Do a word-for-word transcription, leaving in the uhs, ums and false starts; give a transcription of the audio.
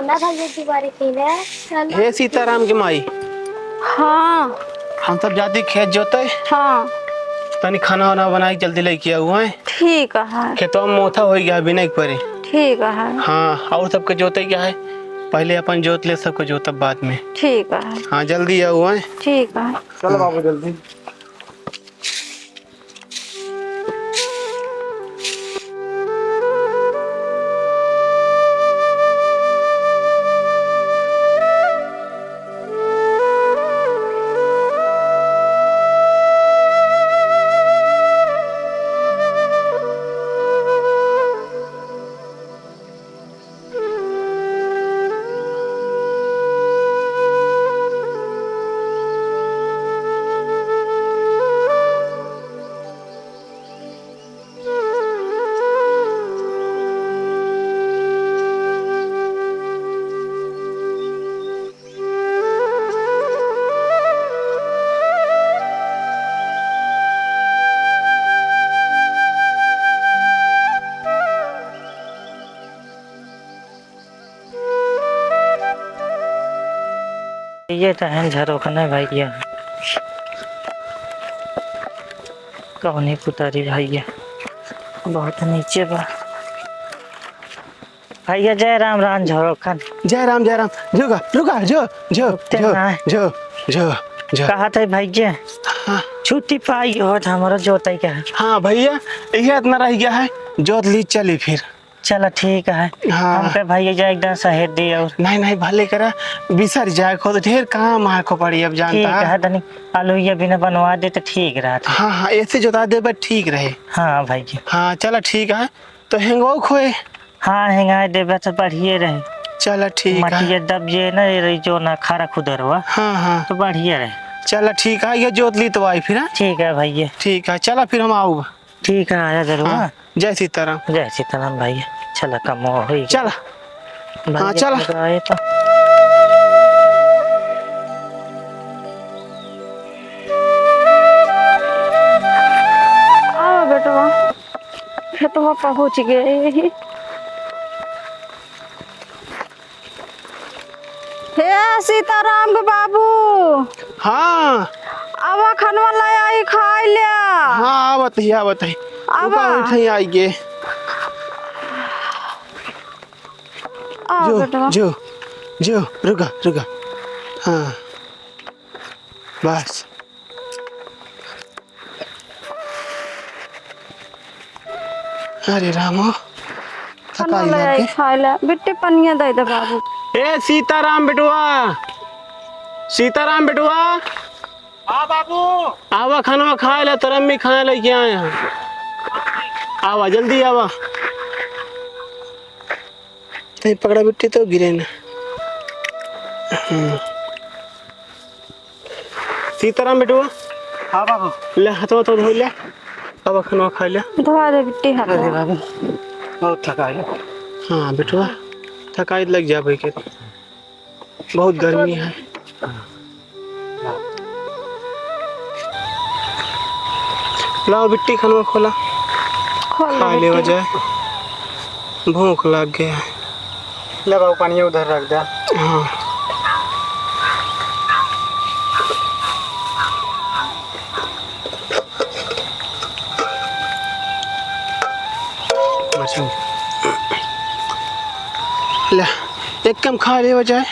ना भैया, दोबारा खेले। चलो। हे सीताराम के माई। हाँ। हम सब जाती खेत जोते। हाँ। तनी खाना वाना बनाइ के जल्दी लइके आउ, हैं? ठीक है। खेतवा में मोथा होइ गया, बिने के परे। ठीक है। हाँ, और सबके जोते क्या है, पहले अपन जोत ले, सबके जोतब बाद में। ठीक है। हाँ, जल्दी आउ, हैं? ठीक है। चलो बाबू, जल्दी। ये तो है झरोखने भैया, कौनी पुतारी भैया, बहुत नीचे बा। भैया जय राम राम झरोखन। जय राम, जय राम। रुका, रुका, जो, जो, रुकते जो, ना है। जो, जो, जो। कहा था भैया, हाँ। छुट्टी पाई हो तो हमारा जोताई का है। हाँ भैया, यह इतना रह गया है, जोत ली चली फिर। चला ठीक है। हाँ। हम पे भैया जा एकदम सहेर दी और। नहीं, नहीं, भले करा, बिसर जाए खुद, ढेर काम है खोपड़ी अब जानता ठीक है। है, तनी आलू ये बिना बनवा दे तो ठीक रहत। हाँ, हाँ, ऐसे जोता देबे ठीक रहे। हाँ भैया। हाँ, चला ठीक है, तो हेंगो खोए। हाँ, हेंगाए देबे तो बढ़िए रहे। चला ठीक है। मटिया दब जे ना, ये रही जो ना खारा खुदरवा। हाँ, हाँ। तो बढ़िए रहे। चला ठीक है, ये जोत ली तो आई फिर, हाँ? ठीक है भैया। ठीक है, चला फिर हम आऊब। ठीक है, आया जरूर, हाँ, हाँ। जय सीताराम। जय सीताराम भैया। चला, कम हो ही गया। चला। भैया हाँ, चला। आए तो। आओ बेटवा, खेतवा पहुँच गए। हे सीताराम के बाबू। हाँ। आवा खनवा ले आई, खाई ले। हाँ, आवत ही, आवत ही। आवा। रुका, बैठे ही आई के। आओ जो, बेटवा। जो, जो, रुका, रुका। हाँ। बस। अरे रामो, खाना थकाई ले आई लागे। खाए ले। बिट्टी पनिया दे दे बाबू। ए सीताराम बेटवा, सीताराम बेटवा। हाँ बाबू। आवा खानवा खाए ले, तोर अम्मी खाए लेके आए हैं। आवा, जल्दी आवा। नहीं पकड़ा बिट्टी तो गिरे ना। हम्म। सीताराम बेटुआ। हाँ बाबू। ले, हथवा तो धो ले। अब खाना खा ले। धोआ दे बिट्टी हाथ। अरे बाबू, बहुत थकाई है। हाँ बेटुआ, थकाई लग जा भाई के। बहुत गर्मी है। लाओ बिट्टी, खाना खोला। खोल ले खा ले बिट्टी। वजह। भूख लग गया है। ले बाबू, पानी उधर रख दे। हाँ। ले, एक कम खा ले वजह।